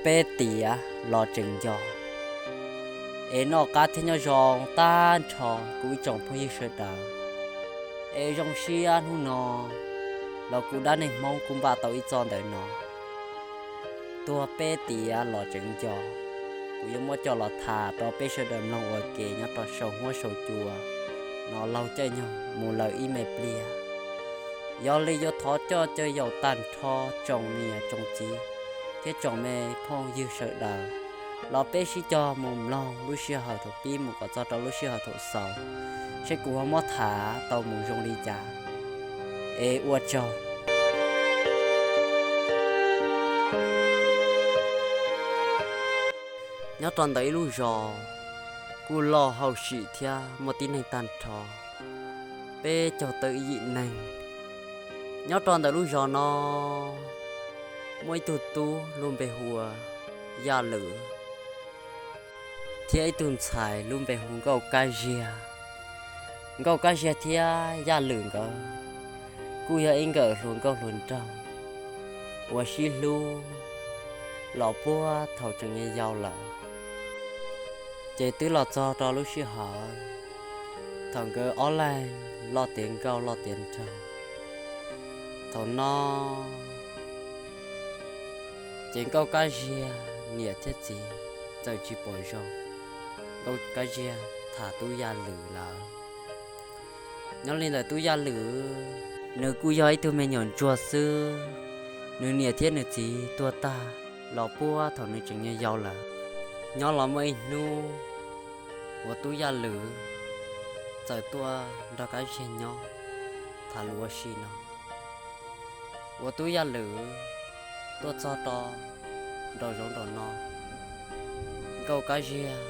Peb tiav los tseem nco. Es noj qab thiab nyob zoo tag nrho kuv ib tsoom phooj ywg sawv daws. Es zoo siab hnub no los kuv dab neeg Hmoob kuj npaj tau ib txoj ntawm no, tuag peb tiav los tseem nco. Kuv yuav muab coj los tham rau peb sawv daws mloog ua ke nyob rau saum huab saum cua no laug caij nyoog mus lawm ib me pliag. Yog li yuav thov coj caw yaum tag nrho tsoom niam tsoom txiv thiab tsoom me phooj ywg sawv daws los peb sib cog mus mloog lub sij hawm thaum pib mus kom txog rau lub sij hawm thaum xaus, seb kuv ho muab tham tau mus zoo li cas. Es ua tsaug. Nyob rau ntawm ib lub zos kuj loj hauj sim thiab muaj tib neeg tag nrho peb caug tawm yim neeg. Nyob rau ntawm lub zos no muaj ib tug tub lub npe hu ua Yaj Lwm thiab ib tug ntxhais lub npe hu Nkauj Kab Ziag. Nkauj Kab Ziag thiab Yaj Lwm nkawd kuj yog ib nkawm hluas nkauj hluas nraug uas sib hlub los puag thaum tseem yau lawm. Ces twb los txog rau lub sij hawm thaum nkawd ob leeg loj tiav nkauj loj tiav nraug. Thaum no ces Nkauj Kab Ziag niam thiab txiv txawm tsis pom zoo Nkauj Kab Ziag tham Tub Yaj Lwm lawm. Nyob li ntawm Tub Yaj Lwm, nws kuj yog ib tug me nyuam ntsuag xwb. Nws niam thiab nws txiv tuag tag los puag thaum nws tseem yau lawm. Nyob los muaj ib hnub uas Tub Yaj Lwm txawm tuaj nrog Kab Ziag nyob tham lus ua si no. Uas Tub Yaj Lwm tuaj txog rau nraum zoov nraum no, Nkauj Kab Ziag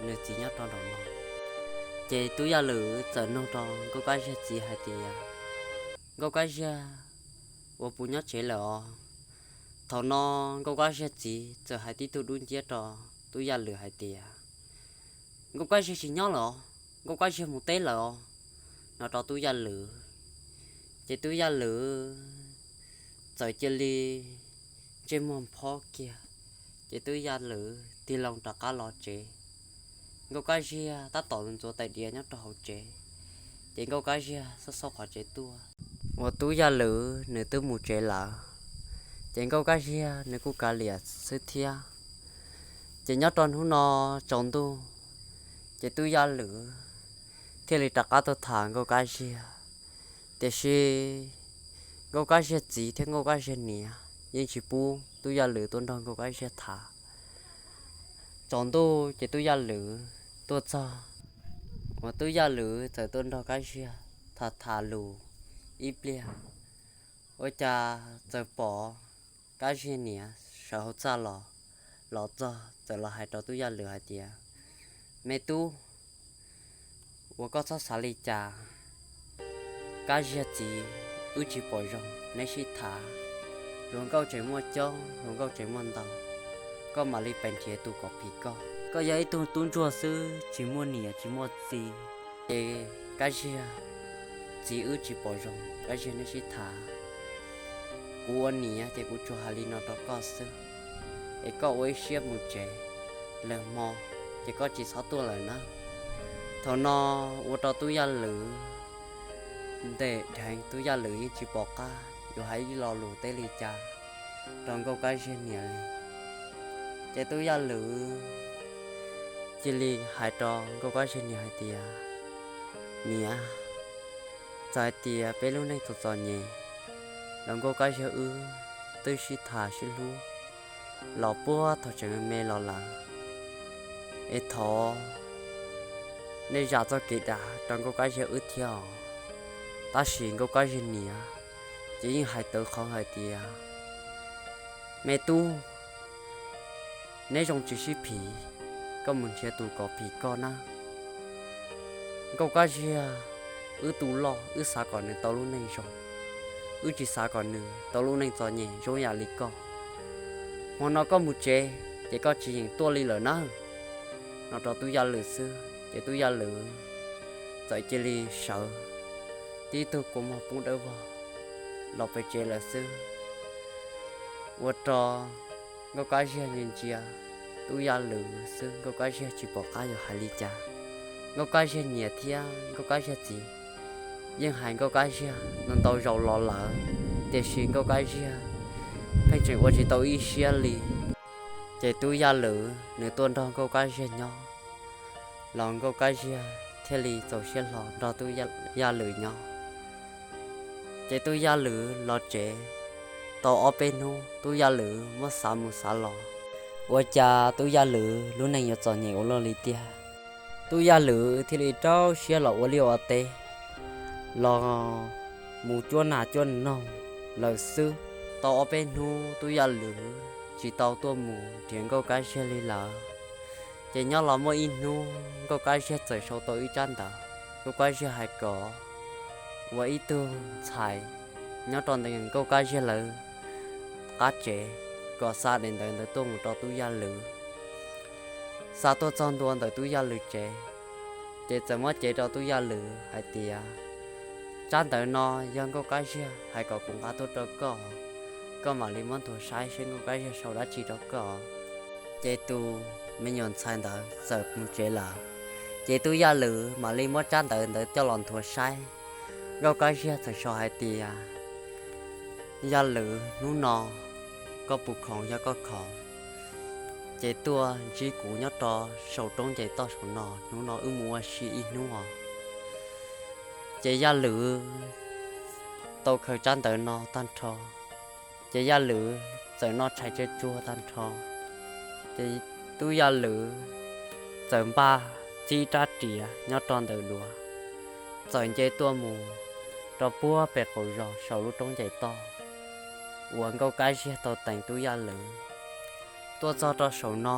nws txiv nyob rau nraum no. Ces Tub Yaj Lwm txawm nug rau Nkauj Kab Ziag txiv hais tias, Nkauj Kab Ziag, uas puas nyob tsev lawm os? Thaum no Nkauj Kab Ziag txiv txawm hais tib tug dub nciab rau Tub Yaj Lwm hais tias, Nkauj Kab Ziag tsis nyob lawm os, Nkauj Kab Ziag mus teb lawm os, no rau Tub Yaj Lwm. Ces Tub Yaj Lwm txawm cia li ntsej muag phob kiag, ces Tub Yaj Lwm tig loo rov qab los tsev. Nkauj Kab Ziag tab tom ntxuav tais diav nyob rau hauv tsev, ces Nkauj Kab Ziag xauj xauj qhov tsev tuaj, uas Tub Yaj Lwm nws twb mus tsev lawm, ces Nkauj Kab Ziag nws kuj kav liam xwb thiab. Ces nyob rau hnub no tsaus ntuj, ces Tub Yaj Lwm thiaj li rov qab tuaj tham Nkauj Kab Ziag. Tiam sis Nkauj Kab Ziag txiv thiab Nkauj Kab Ziag niam yeej tsis pub Tub Yaj Lwm tuaj nrog Nkauj Kab Ziag tham. Tsaus ntuj ces Tub Yaj Lwm tuaj txog, uas Tub Yaj Lwm txawm tuaj nrog Kab Ziag tham tham lus ib pliag, ua cas txawm pom Kab Ziag niam sawv hauv txaj los, los txog txawm los hais rau Tub Yaj Lwm hais tias, Me tub, uas koj txhob xav li cas, Kab Ziag txiv wb tsis pom zoo, neb sib tham, hluas nkauj tseem muaj coob, hluas nkauj tseem muaj ntau, koj mam li pes nrhiav tus kom phim koj. Koj yog ib tug tub ntsuag xwb, tsis muaj niam tsis muaj txiv, ces Kab Ziag txiv wb tsis pom zoo, Kab Ziag neb sib tham. Kuv ua niam ces kuv tsuas hais li no rau koj xwb, es koj ua ib siab mus tsev, lwm hmo ces koj tsis txhob tuaj lawm na. Thaum no ua rau Tub Yaj Lwm ntes dheev, Tub Yaj Lwm yeej tsis pom qab yuav hais ib lo lus teb li cas rau Nkauj Kab Ziag niam li. Ces Tub Yaj Lwm cia li hais rau Nkauj Kab Ziag niam hais tias, Niam, txawm hais tias peb lub neej txom txom nyem los Nkauj Kab Ziag wb twb sib tham sib hlub los puag thaum tseem me me los lawm, es thov nej zam txoj kev dav rau Nkauj Kab Ziag wb thiab os. Tab sis Nkauj Kab Ziag niam ces yeej hais tawv qhawv hais tias, Me tub, neb zoo tsis sib phim, koj mus nrhiav tus kom phim koj na. Nkauj Kab Ziag wb tu loj, wb xav kom nws tau lub neej zoo, wb tsis xav kom nws tau lub neej txom nyem zoo yam li koj. Hmo no koj mus tsev ces koj tsis yeem tuaj li lawm na, no rau Tub Yaj Lwm xwb ces Tub Yaj Lwm txawm cia li sawv tib tug kua muag poob dawb vog los pem tsev lawm xwb. Ua rau Nkauj Kab Ziag ntsia ntsia Tub Yaj Lwm xwb, Nkauj Kab Ziag tsis pom qab yuav hais li cas. Nkauj Kab Ziag niam thiab Nkauj Kab Ziag txiv yeej hais Nkauj Kab Ziag ntau ntau zaus los lawm, tiam sis Nkauj Kab Ziag pheej tseem ua tsis tau ib siab li. Ces Tub Yaj Lwm nws tuaj nrog Nkauj Kab Ziag nyob, los Nkauj Kab Ziag thiaj li txaus siab hlo nrog Tub Yaj Lwm nyob. Ces Tub Yaj Lwm los tsev tau ob peb hnub, Tub Yaj Lwm muab xav mus xav los, ua cas Tub Yaj Lwm lub neej yuav txom nyem ua luaj li tiag. Tub Yaj Lwm thiaj li rau siab los ua liaj ua teb, los mus cuab nas cuab noog lawm xwb. Tau ob peb hnub Tub Yaj Lwm tsis tau tuaj mus nrhiav Nkauj Kab Ziag li lawm. Ces nyob los muaj ib hnub Nkauj Kab Ziag txawm sau tau ib tsab ntawv. Nkauj Kab Ziag hais kom ua ib tug ntxhais nyob rau ntawm Nkauj Kab Ziag lawv qab tsev kom xa daim ntawv ntawd tuaj mus rau Tub Yaj Lwm. Xa tuaj txog ntua ntawm Tub Yaj Lwm tsev, ces txawm muab cev rau Tub Yaj Lwm hais tias, tsab ntawv no yog Nkauj Kab Ziag hais kom kuv nqa tuaj rau koj, koj mam li muab nthuav saib seb Nkauj Kab Ziag sau dab tsi rau koj. Ces tus me nyuam ntxhais ntawd txawm mus tsev lawm. Ces Tub Yaj Lwm mam li muab tsab ntawv ntawd coj los nthuav saib. Nkauj Kab Ziag txawm sau hais tias, Yaj Lwm, hnub no koj puas khoom? Yog koj khoom ces tuaj ntsib kuv nyob rau saum roob nce toj saum no, hnub no wb mus ua si ib hnub os. Ces Yaj Lwm tau khaws tsab ntawv no tag nrho, ces Yaj Lwm txawm noj tshais tseg tsuag tag nrho. Ces Tub Yaj Lwm txawm npaj txib rab riam nyob rau ntawm duav, txawm nce tuaj mus rau puag pem qaum zos saum lub roob nce toj uas Nkauj Kab Ziag tau teem Tub Yaj Lwm. Tuaj txog rau saum no,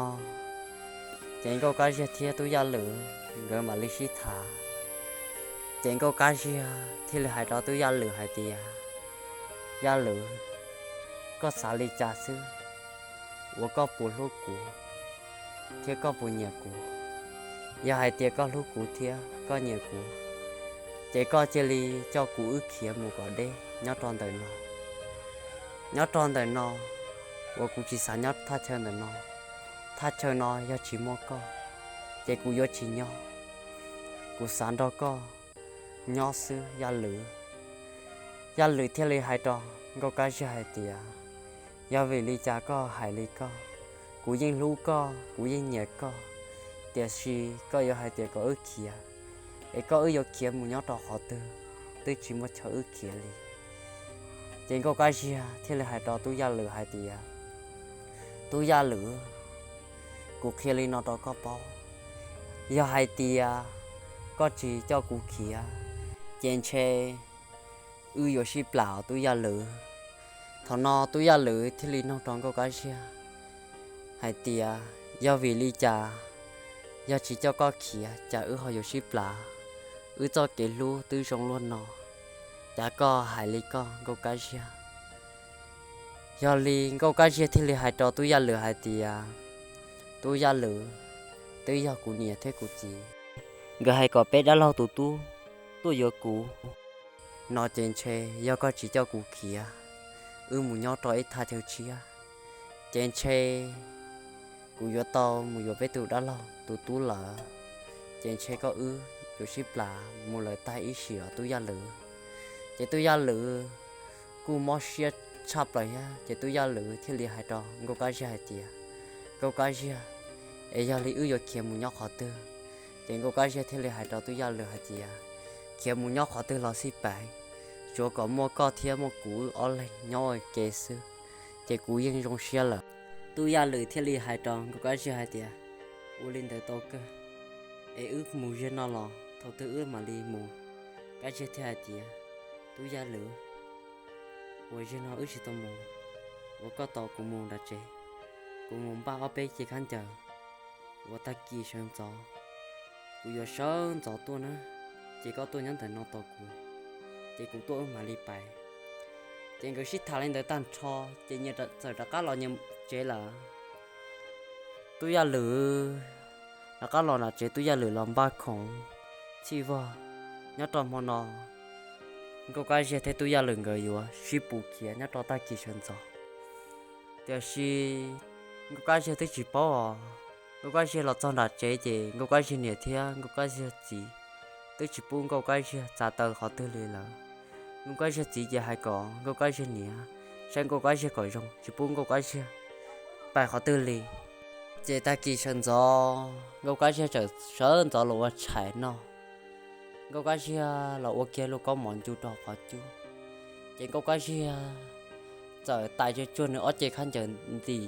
ces Nkauj Kab Ziag thiab Tub Yaj Lwm nkawd mam li sib tham. Ces Nkauj Kab Ziag thiaj li hais rau Tub Yaj Lwm hais tias, Yaj Lwm, koj xav li cas xwb? Ua koj puas hlub kuv thiab koj puas nyiam kuv? Yog hais tias koj hlub kuv thiab koj nyiam kuv, ces koj cia li coj kuv wb khiav mus kom deb nyob rau ntawm no. Nyob rau ntawm no uas kuv tsis xav nyob thaj chaw ntawm no. Thaj chaw no yog tsis muaj koj, ces kuv yuav tsis nyob. Kuv xav nrog koj nyob xwb Yaj Lwm. Yaj Lwm thiaj li hais rau Nkauj Kab Ziag hais tias, yog vim li cas koj hais li koj? Kuv yeej hlub koj, kuv yeej nyiam koj, tiam sis koj yuav hais tias kom wb khiav, es koj wb yuav khiav mus nyob rau qhov twg? Twb tsis muaj chaw wb khiav li. Ces Nkauj Kab Ziag thiaj li hais rau Tub Yaj Lwm hais tias, Tub Yaj Lwm, kuv qhia li no rau koj paub, yog hais tias koj tsis coj kuv khiav, ces ntshe wb yuav sib plam Tub Yaj Lwm. Thaum no Tub Yaj Lwm thiaj li nug rau Nkauj Kab Ziag hais tias, yog vim li cas, yog tsis coj koj khiav cas wb ho yuav sib plam? Wb txoj kev hlub twb zoo luaj no, cas koj hais li koj Nkauj Kab Ziag? Yog li Nkauj Kab Ziag thiaj li hais rau Tub Yaj Lwm hais tias, Tub Yaj Lwm, twb yog kuv niam thiab kuv txiv nkawd hais kom peb dab laug tus tub tuaj yuav kuv no, ces ntshe yog koj tsis coj kuv khiav, wb mus nyob rau ib thaj chaw tshiab, ces ntshe kuv yuav tau mus yuav peb tus dab laug tus tub lawm, ces ntshe koj wb yuav sib plam mus lawm tag ib sim os Tub Yaj Lwm. Ces Tub Yaj Lwm kuj mob siab tshaj plaws thiab, ces Tub Yaj Lwm thiaj li hais rau Nkauj Kab Ziag hais tias, Nkauj Kab Ziag, es yog li wb yuav khiav mus nyob qhov twg? Ces Nkauj Kab Ziag thiaj li hais rau Tub Yaj Lwm hais tias, khiav mus nyob qhov twg los xij peem, tsuav kom muaj koj thiab muaj kuv wb ob leeg nyob ua ke xwb, ces kuv yeej zoo siab lawm. Tub Yaj Lwm thiaj li hais rau Nkauj Kab Ziag hais tias, ua li ntawd tau kawg, es wb mus zaum no los thaum twg wb mam li mus? Kab Ziag thiaj hais tias, Tub Yaj Lwm, uas zaum no wb tsis tau mus, uas koj tos kuv mus nram tsev, kuv mus npaj ob peb ce khaub ncaws, uas tag kis sawv ntxov kuv yuav sawv ntxov tuaj na, ces koj tuaj nyob ntawm no tos kuv, ces kuv tuaj wb mam li pais. Ces nkawd sib tham li ntawd tag nrho, ces nyias txawm rov qab los nyias tsev lawm. Tub Yaj Lwm rov qab los nram tsev, Tub Yaj Lwm los npaj khoom txhij vog. Nyob rau hmo no Nkauj Kab Ziag thiab Tub Yaj Lwm nkawd yuav sib pus khiav nyob rau tag kis sawv ntxov. Tiam sis Nkauj Kab Ziag twb tsis paub os. Nkauj Kab Ziag los txog nram tsev ces Nkauj Kab Ziag niam thiab Nkauj Kab Ziag txiv twb tsis pub Nkauj Kab Ziag txav taw qhov twg li lawm. Nkauj Kab Ziag txiv ces hais kom Nkauj Kab Ziag niam saib Nkauj Kab Ziag kom zoo, tsis pub Nkauj Kab Ziag pais qhov twg li. Ces tag kis sawv ntxov Nkauj Kab Ziag txawm sawv ntxov los ua tshais noj. Nkauj Kab Ziag los ua kiag lub kaub mom ncu rau qhov cub. Ces Nkauj Kab Ziag txawm tais tsuag tsuag nws ob ce khaub ncaws ntim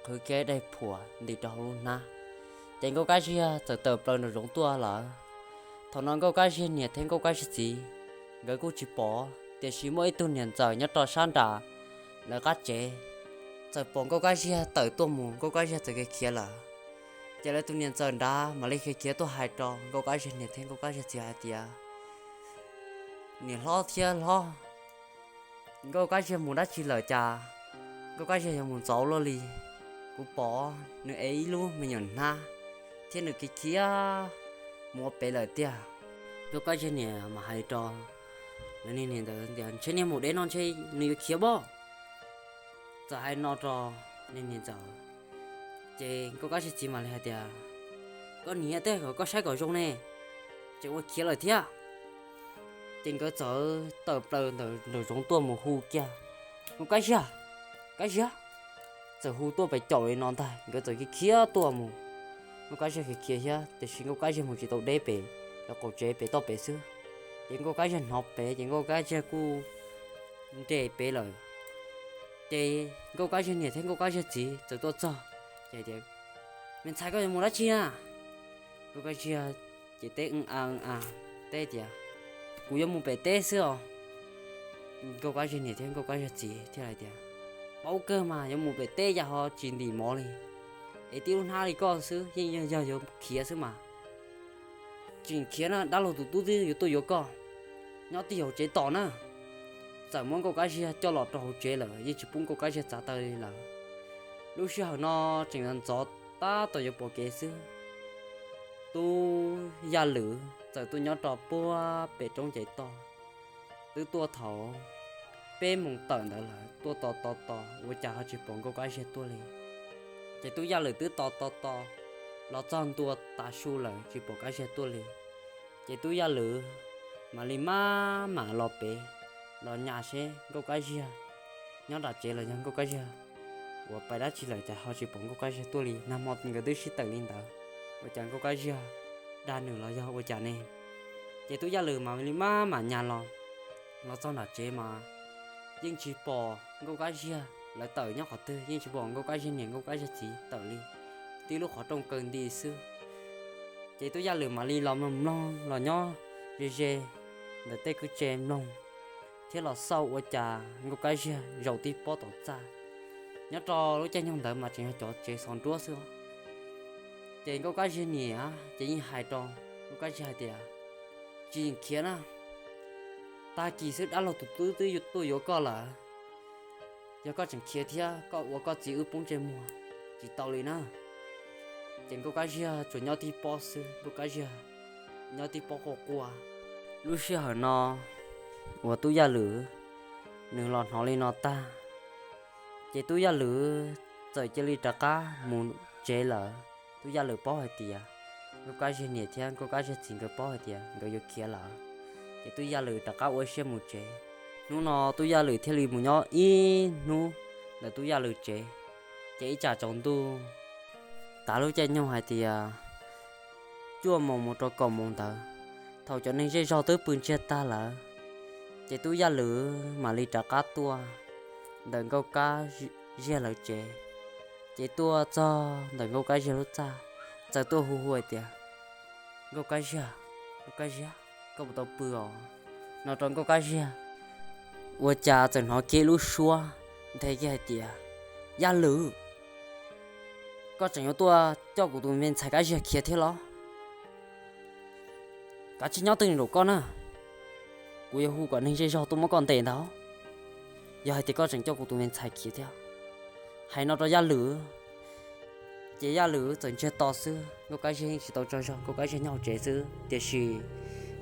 qhwv kiag daim phuam ntim rau hauv lub hnab. Ces Nkauj Kab Ziag txawm tawm plaws nraum zoov tuaj lawm. Thaum no Nkauj Kab Ziag niam thiab Nkauj Kab Ziag txiv nkawd kuj tsis pom, tiam sis muaj ib tug niam ntxawm nyob rau sab nram lawv qab tsev txawm pom Nkauj Kab Ziag tawm tuaj mus, Nkauj Kab Ziag txawm khiav khiav lawm. Ces lawv tus niam ntxawm nrad mam li khiav khiav tuaj hais rau Nkauj Kab Ziag niam thiab Nkauj Kab Ziag txiv hais tias, Niam hlob thiab hlob, Nkauj Kab Ziag mus dab tsi lawm cas Nkauj Kab Ziag yuav mus ntxov luaj li? Kuv pom nws ev ib lub me nyuam hnab thiab nws khiav khiav mus ua pem lawm tiag. Nkauj Kab Ziag niam mas hais rau lawv niag niam ntawd tias, Ntshe niag maum dev no ntshe nws yuav khiav pob. Txawm hais no rau niag niam ntxawm, ces Nkauj Kab Ziag txiv mam li hais tias, Koj niam, tej zaum koj saib kom zoo ne, tseem ua khiav lawm thiab. Ces nkawd txawm tawm plaws ntawm nraum zoov tuaj mus hu kiag, Nkauj Kab Ziag, Kab Ziag, txawm hu tuaj pem caum li no ntag, nkawd txawm khiav khiav tuaj mus. Nkauj Kab Ziag khiav khiav thiab, tiam sis Nkauj Kab Ziag mus tsis tau deb pem, lawv qaum tsev pem toj pem xwb. Ces Nkauj Kab Ziag hnov pem ces Nkauj Kab Ziag kuj nres pem lawm. Ces Nkauj Kab Ziag niam thiab Nkauj Kab Ziag txiv txawm tuaj txog, ces tias, Me ntxhais, koj yuav mus dab tsi na? Nkauj Kab Ziag ces teb a a teb tias, Kuv yuav mus pem teb xwb os. Nkauj Kab Ziag niam thiab Nkauj Kab Ziag txiv thiaj hais tias, Paub kawg mas, yuav mus pem teb cas ho tsis ntim mov li, es tib lub hnab li koj xwb yeej yog yuav khiav xwb mas. Tseem khiav na, dab laug tus tub twb yuav tuaj yuav koj, nyob twj ywm tsev tos na. Txawm muab Nkauj Kab Ziag coj los rau hauv tsev lawm, yeej tsis pub Nkauj Kab Ziag txav taw li lawm. Lub sij hawm no tseem ntxov tab tom yuav pom kev xwb, tub Yaj Lwm txawm tuaj nyob rau puag pem roob ces toj. Twb tuaj thaum peb moos tawm ntawd lawm, tuaj tos tos tos ua cas ho tsis pom Nkauj Kab Ziag tuaj li. Ces tub Yaj Lwm twb tos tos tos los txog ntua tas su lawm tsis pom Kab Ziag tuaj li. Ces tub Yaj Lwm mam li maj mam los pem, los nyas seb Nkauj Kab Ziag nyob nram tsev los yog Nkauj Kab Ziag uas pais dab tsi lawm cas ho tsis pom Nkauj Kab Ziag tuaj li. Nag hmo nkawd twb sib tawm li ntawd, ua cas Nkauj Kab Ziag dag nws los yog ua cas ne? Ces tub Yaj Lwm mam li maj mam nyas los, los txog nram tsev mas yeej tsis pom Nkauj Kab Ziag lawv tawm nyob qhov twg, yeej tsis pom Nkauj Kab Ziag niam Nkauj Kab Ziag txiv tawm li, tib lub qhov rooj kaw nti xwb. Ces tub Yaj Lwm mam li los mloog mloog los nyob ze ze ntawm tej kwj tse mloog thiab los xauj ua cas Nkauj Kab Ziag zaum tib pob tom txaj. Nyob rau lub caij nyoog ntawd mas tseem yog cov tsev xov nruab xwb. Ces Nkauj Kab Ziag niam ces yeej hais rau Nkauj Kab Ziag hais tias, Tsis khiav na, tag kis xwb dab laug tus tub twb tuaj yuav koj lawm. Yog koj tseem khiav thiab koj ua koj txiv wb poob ntsej muag, tsis tau li na. Ces Nkauj Kab Ziag tsuas nyob tib pob xwb, Nkauj Kab Ziag nyob tib pob quaj quaj. Lub sij hawm no uas tub Yaj Lwm nws los hnov li no tag, ces tub Yaj Lwm txawm cia li rov qab mus tsev lawm. Tub Yaj Lwm paub hais tias Nkauj Kab Ziag niam thiab Nkauj Kab Ziag txiv nkawd paub hais tias nkawd yuav khiav lawm, ces tub Yaj Lwm rov qab ua siab mus tsev. Hnub no tub Yaj Lwm thiaj li mus nyob ib hnub ntawm tub Yaj Lwm tsev. Ces ib tsam tsaus ntuj, tav lub caij nyoog hais tias cuaj moos mus rau kaum moos ntawd, thaum cov neeg zej zog twb pw ntsiag tag lawm, ces tub Yaj Lwm mam li rov qab tuaj ntawm Nkauj Kab Ziag lawv tsev. Ces tuaj txog ntawm Nkauj Kab Ziag lub txaj, txawm tuaj hu hu hais tias, Nkauj Kab Ziag, Nkauj Kab Ziag, koj puas tau pw os? No rau Nkauj Kab Ziag, ua cas txawm hnov kiag lub suab nthe kiag hais tias, Yaj Lwm, koj tseem yuav tuaj coj kuv tus me ntxhais Kab Ziag khiav thiab los? Kav tsij nyob twj ywm koj na, kuv yuav hu kom neeg zej zog tuaj muab koj ntes ntag, yog hais tias koj tseem coj kuv tus me ntxhais khiav thiab. Hais no rau Yaj Lwm, ces Yaj Lwm txawm ntsiag to xwb, Nkauj Kab Ziag yeej tsis tau tsaug zog, Nkauj Kab Ziag nyob hauv tsev xwb, tiam sis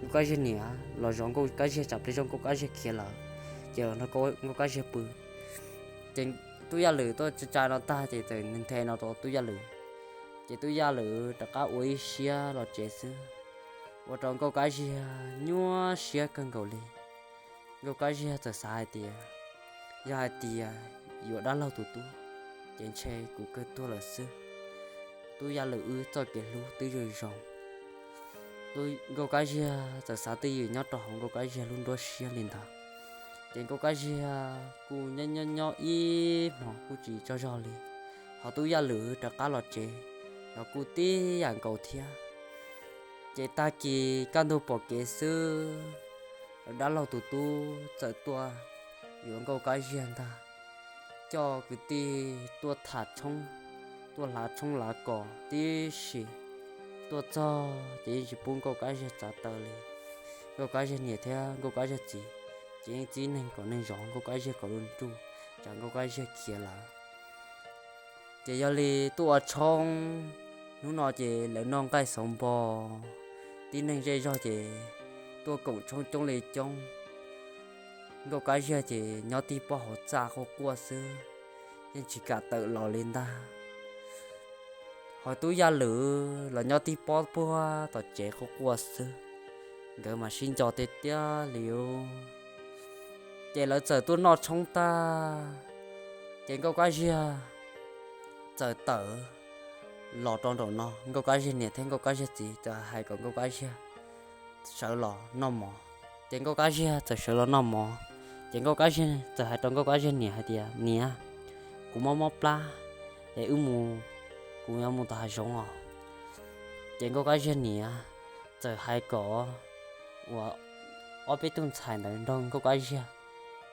Nkauj Kab Ziag niam los zov Nkauj Kab Ziag tsam pliag zog Nkauj Kab Ziag khiav lawm, ces los nrog Nkauj Kab Ziag pw. Ces Tub Yaj Lwm tuaj tsa tsa no tag ces txawm nthe no rau Tub Yaj Lwm. Ces Tub Yaj Lwm rov qab ua ib siab los tsev xwb, ua rau Nkauj Kab Ziag nyuaj siab kawg nkaus li. Nkauj Kab Ziag txawm xav hais tias, yog hais tias yuav dab laug tus tub, ces ntshe kuv kawg tuag lawm xwb. Tub Yaj Lwm wb txoj kev hlub twb zoo zoo. Nkauj Kab Ziag txawm xav twj ywm nyob rau hauv Nkauj Kab Ziag lub nruab siab li ntawd. Ces Nkauj Kab Ziag kuj nyob nyob nyob ib hmos kuj tsis tsaug zog li, ho Tub Yaj Lwm rov qab los tsev los kuj tib yam nkaus thiab. Ces tag kis kaj ntug pom kev xwb, dab laug tus tub txawm tuaj yuav Nkauj Kab Ziag ntag, coj kwv tij tuaj tham tshoob, tuaj hlav tshoob hlav kos tib si. Tuaj txog ces yeej tsis pub Nkauj Kab Ziag txav taw li. Nkauj Kab Ziag niam thiab Nkauj Kab Ziag txiv ces yeej txib neeg kom neeg zov Nkauj Kab Ziag kom lub nruj, tsam Nkauj Kab Ziag khiav lawm. Ces yog li tuaj ua tshoob, hnub no ces lawv noj nqaij xauv npo, tib neeg zej zog ces tuaj koom tshoob coob li coob. Nkauj Kab Ziag ces nyob tib pob hauv txaj quaj quaj xwb, yeej tsis kam tawm los li ntag. Ho Tub Yaj Lwm los nyob tib pob puag tom tsev quaj quaj xwb, nkawd mas sib nco tiag tiag li. Ces lawv txawm tuaj noj tshoob tag, ces Nkauj Kab Ziag txawm tawm los rau nraum no, Nkauj Kab Ziag niam thiab Nkauj Kab Ziag txiv txawm hais kom Nkauj Kab Ziag sawv los noj mov. Ces Nkauj Kab Ziag txawm sawv los noj mov, ces Nkauj Kab Ziag txawm hais rau Nkauj Kab Ziag niam hais tias, niam, kuv mob mob plab es wb mus, kuv yuav mus tom hav zoov os. Ces Nkauj Kab Ziag niam txawm hais kom uas ob peb tug ntxhais ntawd nrog Nkauj Kab Ziag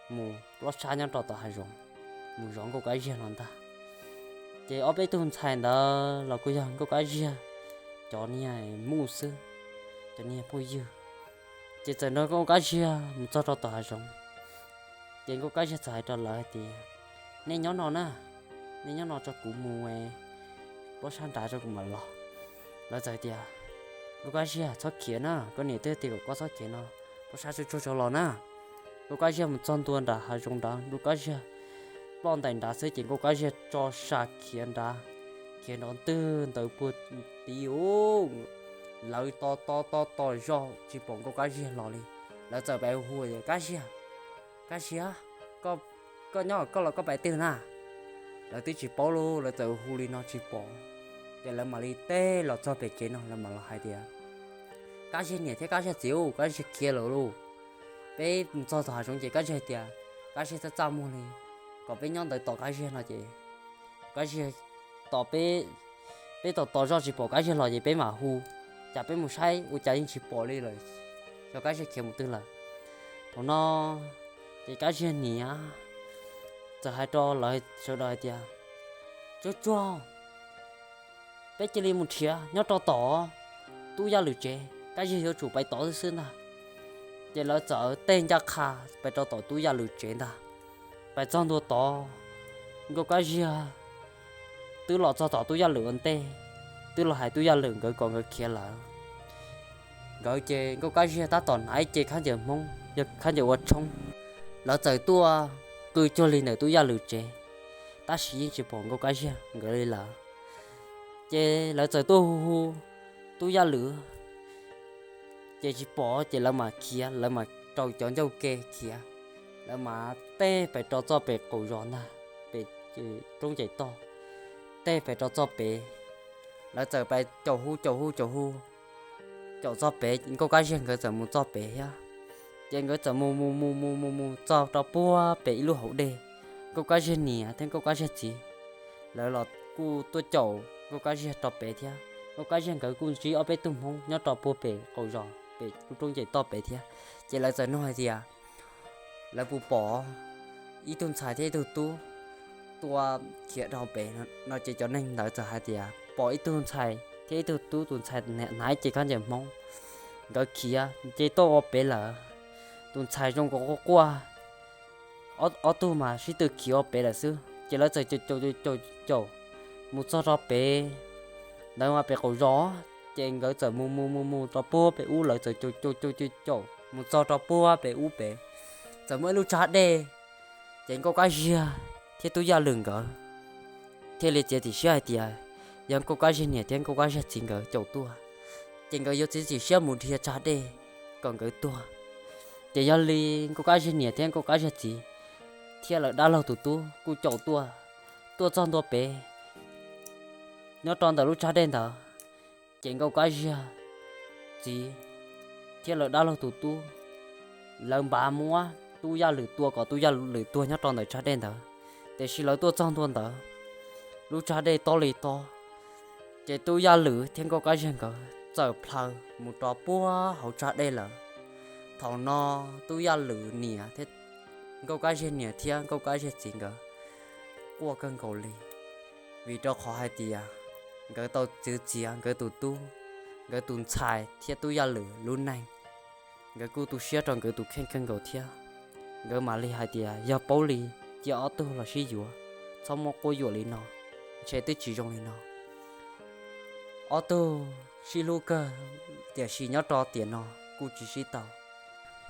mus plob sab nyob rau tom hav zoov, mus zov Nkauj Kab Ziag no ntag. Ces ob peb tug ntxhais ntawd los kuj yog Nkauj Kab Ziag cov niag muj xwb, cov niag phooj ywg. Ces txawm nrog Nkauj Kab Ziag mus txog rau tom hav zoov. Ces Nkauj Kab Ziag txawm hais rau lawv hais tias, nej nyob no na, nej nyob no tso kuv mus plob sab nrad tso kuv mam los. Lawv txawm tias, Nkauj Kab Ziag txhob khiav na, koj niam twb tias kom koj txhob khiav no, plob sab tsuag tsuag tso los na. Nkauj Kab Ziag mus txog ntua nram hav zoov nrad, Nkauj Kab Ziag ploj ntais nrad xwb ces Nkauj Kab Ziag tso sa khiav nrad, khiav nrov ntwg ntawd puag tid ub, lawv to to to to zoj tsis pom Nkauj Kab Ziag los li. Lawv txawm pais hu, Kab Ziag, Kab Ziag, koj nyob koj los koj pais twg na? Lawv twb tsis paub lauj, lawv txawm hu li no tsis pom. Ces lawv mam li teb los txog pem tsev no lawv mam los hais tias, Kab Ziag niam thiab Kab Ziag txiv, Kab Ziag khiav lawm lauj. Peb mus txog tom hav zoov ces Kab Ziag hais tias Kab Ziag txaj txaj muag li, kom peb nyob ntawd tos Kab Ziag no ces Kab Ziag tos peb, peb tos tos zoj tsis pom Kab Ziag los ces peb mam hu, cas peb mus saib ua cas yeej tsis pom li lawm, xyov Kab Ziag khiav mus twg lawm. Thaum no ces Kab Ziag niam txawm hais rau lawv sawv daws hais tias, tsuag tsuag, peb cia li mus nrhiav nyob rau tom Tub Yaj Lwm tsev, Kab Ziag yuav tsum pais tod xwb xwb ntag. Ces lawv txawm tej ncaj qha pais rau tom Tub Yaj Lwm tsev ntag. Pais txog ntua tod, Nkauj Kab Ziag twb los txog tom Tub Yaj Lwm ua ntej, twb los hais Tub Yaj Lwm nkawd kom nkawd khiav lawm. Nkawd ces Nkauj Kab Ziag tab tom hnav ib ce khaub ncaws Hmoob, yog khaub ncaws ua tshoob. Lawv txawm tuaj qw cuag li ntawm Tub Yaj Lwm tsev, tab sis yeej tsis pom Nkauj Kab Ziag nkawd li lawm. Ces lawv txawm tuaj hu hu Tub Yaj Lwm, ces tsis pom ces lawv mam khiav, lawv mam rau cov ncauj ke khiav. Lawv mam tej pem rau txoj pem qaum zos ntag, pem roob ces toj, tej pem rau txoj pem. Lawv txawm pais caum hu caum hu caum hu, caum txoj pem, Nkauj Kab Ziag nkawd txawm mus txoj pem thiab. Ces nkawd txawm mus mus mus mus mus mus txog rau puag pem ib lub hauv dej. Nkauj Kab Ziag niam thiab Nkauj Kab Ziag txiv lawv los kuj tuaj caum Nkauj Kab Ziag rau pem thiab. Nkauj Kab Ziag nkawd kuj ntsib ob peb tug Hmoob nyob rau puag pem qaum zos pem lub roob ces toj pem thiab. Ces lawv txawm nug hais tias lawv puas pom ib tug ntxhais thiab ib tug tub tuaj khiav rau pem no. Ces cov neeg ntawd txawm hais tias pom ib tug ntxhais thiab ib tug tub, tus ntxhais hnav ib ce khaub ncaws Hmoob, nkawd khiav nce tuaj ua pem lawm. Tus ntxhais zoo nkaus quaj quaj, ob tug mas sib tw khiav ua pem lawm xwb. Ces lawv txawm caum caum caum caum mus txog rau pem ntawd mas pem qaum zos. Ces nkawd txawm mus mus mus mus rau puag pem ub, lawv txawm caum caum caum caum caum mus txog rau puag pem ub pem, txawm muaj ib lub tsag dej. Ces Nkauj Kab Ziag thiab Tub Yaj Lwm nkawd thiaj li txiav txim siab hais tias yog Nkauj Kab Ziag niam thiab Nkauj Kab Ziag txiv nkawd caum tuaj, ces nkawd yuav txiav txim siab mus dhia tsag dej kom nkawd tuag. Ces yog li Nkauj Kab Ziag niam thiab Nkauj Kab Ziag txiv thiab lawv dab laug tus tub kuj caum tuaj, tuaj txog ntua pem nyob rau ntawm lub tsag dej ntawd, ces Nkauj Kab Ziag txiv thiab lawv dab laug tus tub, lawv npav muab Tub Yaj Lwm tua kom Tub Yaj Lwm tuag nyob rau ntawm tsag dej ntawd. Tiam sis lawv tuaj txog ntua ntawd, lub tsag dej tob li tob, ces Tub Yaj Lwm thiab Nkauj Kab Ziag nkawd txawm plhaw mus rau puag hauv tsag dej lawm. Thaum no Tub Yaj Lwm niam thiab Nkauj Kab Ziag niam thiab Nkauj Kab Ziag txiv nkawd quaj kawg nkaus li, vim rau qhov hais tias nkawd tau txwv txiav nkawd tus tub, nkawd tus ntxhais thiab Tub Yaj Lwm lub neej. Nkawd kuj tu siab rau nkawd tus kheej kawg nkaus thiab. Nkawd mam li hais tias yog paub li, cia ob tug los sib yuav, txhob muab quab yuam li no, ntshe twb tsis zoo li no. Ob tug sib hlub kawg, tiam sis nyob rau tiam no kuj tsis sib tau.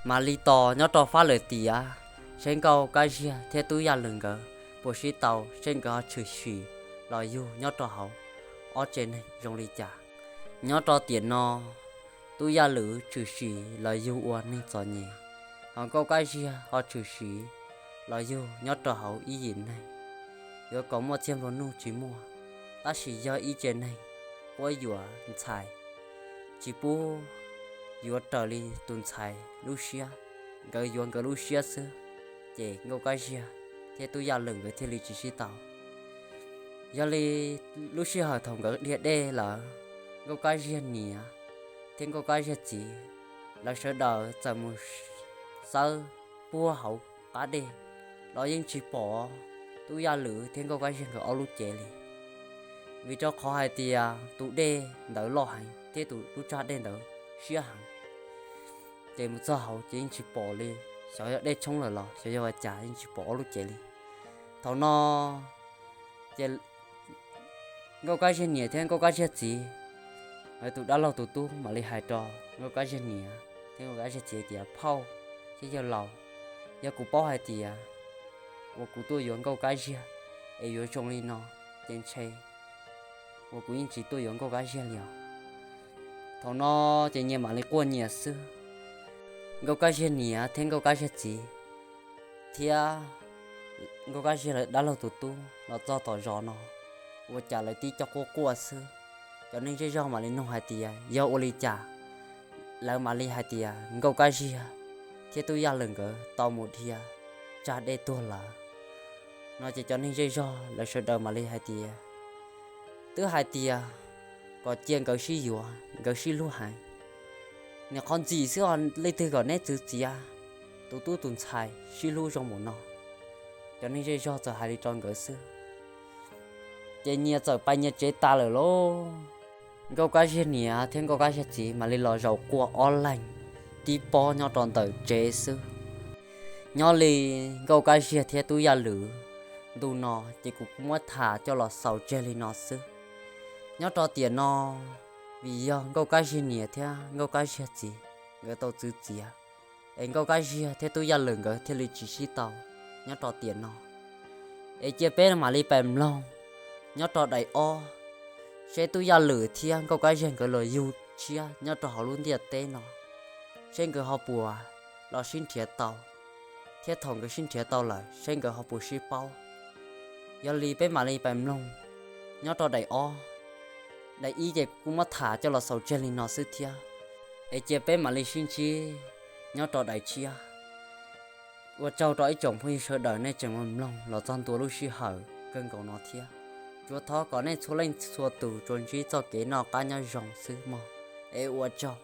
Mam li tos nyob rau fab lawm tiam, seb Nkauj Kab Ziag thiab Tub Yaj Lwm nkawd puas sib tau, seb nkawd ho tshwm sim los yug nyob rau hauv ob tsev neeg zoo li cas. Nyob rau tiam no, Tub Yaj Lwm tshwm sim los yug ua neeg txom nyem, ho Nkauj Kab Ziag ho tshwm sim los yug nyob rau hauv ib yim neeg. Yuav kom muaj txiag nplua nuj tsis muaj, tab sis yog ib tsev neeg quab yuam ntxhais, tsis pub yuav raws li tus ntxhais lub siab, nkawd yuav nkawd lub siab xwb, ces Nkauj Kab Ziag thiab Tub Yaj Lwm nkawd thiaj li tsis sib tau. Yog li lub sij hawm thaum nkawd dhia dej lawm, Nkauj Kab Ziag niam thiab Nkauj Kab Ziag txiv, lawv sawv daws txawm mus xawb puag hauv qab dej los yeej tsis pom Tub Yaj Lwm thiab Nkauj Kab Ziag nkawd ob lub cev li. Vim rau qhov hais tias tus dej ntawd loj heev thiab tus lub tsag dej ntawd siab heev, ces mus txog hauv ces yeej tsis pom li. Xyov yog dej tshoob lawm los xyov yog ua cas yeej tsis pom ob lub cev li. Thaum no ces Nkauj Kab Ziag niam thiab Nkauj Kab Ziag txiv, lawv tus dab laug tus tub mam li hais rau Nkauj Kab Ziag niam thiab Nkauj Kab Ziag txiv tias, phauj thiab yawg laus, yog kuv paub hais tias uas kuv tuaj yuav Nkauj Kab Ziag es yuav zoo li no, ces ntshe uas kuv yeej tsis tuaj yuav Nkauj Kab Ziag li os. Thaum no ces nyias mam li quaj nyias xwb. Nkauj Kab Ziag niam thiab Nkauj Kab Ziag txiv thiab Nkauj Kab Ziag lawv dab laug tus tub los txog tom zos no, ua cas lawv tib co quaj quaj xwb. Cov neeg zej zog mam li nug hais tias yog ua li cas, lawv mam li hais tias Nkauj Kab Ziag thiab Tub Yaj Lwm nkawd tau mus dhia tsag dej tuag lawm. No ces cov neeg zej zog lawv sawv daws mam li hais tias, twb hais tias kom cia nkawd sib yuav, nkawd sib hlub heev, niam qhov ntxim xwb os, leej twg kom neb txwv txiav tus tub tus ntxhais sib hlub zoo npaum no. Cov neeg zej zog txawm hais li rau nkawd xwb, ces nyias txawm pais nyias tsev tas lawm lauj. Nkauj Kab Ziag niam thiab Nkauj Kab Ziag txiv mam li los zaum quaj ob leeg tib pob nyob rau ntawm tsev xwb. Nyob li Nkauj Kab Ziag thiab Tub Yaj Lwm, ntu no ces kuv kuj muab tham coj los xaus tseg li no xwb. Nyob rau tiam no, vim yog Nkauj Kab Ziag niam thiab Nkauj Kab Ziag txiv nkawd tau txwv txiav, es Nkauj Kab Ziag thiab Tub Yaj Lwm nkawd thiaj li tsis sib tau nyob rau tiam no. Es cia peb mam li pais mloog nyob rau daim ob, seb Tub Yaj Lwm thiab Nkauj Kab Ziag nkawd los yug tshiab nyob rau hauv lub ntiaj teb no, seb nkawd ho puas los sib nrhiav tau, thiab thaum nkawd sib nrhiav tau lawm seb nkawd ho puas sib paub. Yog li peb mam li pais mloog nyob rau daim ob. Daim ib ces kuv kuj muab tham coj los xaus tseg li no xwb thiab, es cia peb mam li sib ntsib nyob rau daim tshiab. Ua tsaug rau ib tsoom phooj ywg sawv daws nej tseem mloog los txog ntua lub sij hawm kawg nkaus no thiab. Tsuas thov kom nej txhua leej txhua tus tsuas ntsib txoj kev noj qab nyob zoo xwb mog. Es ua tsaug.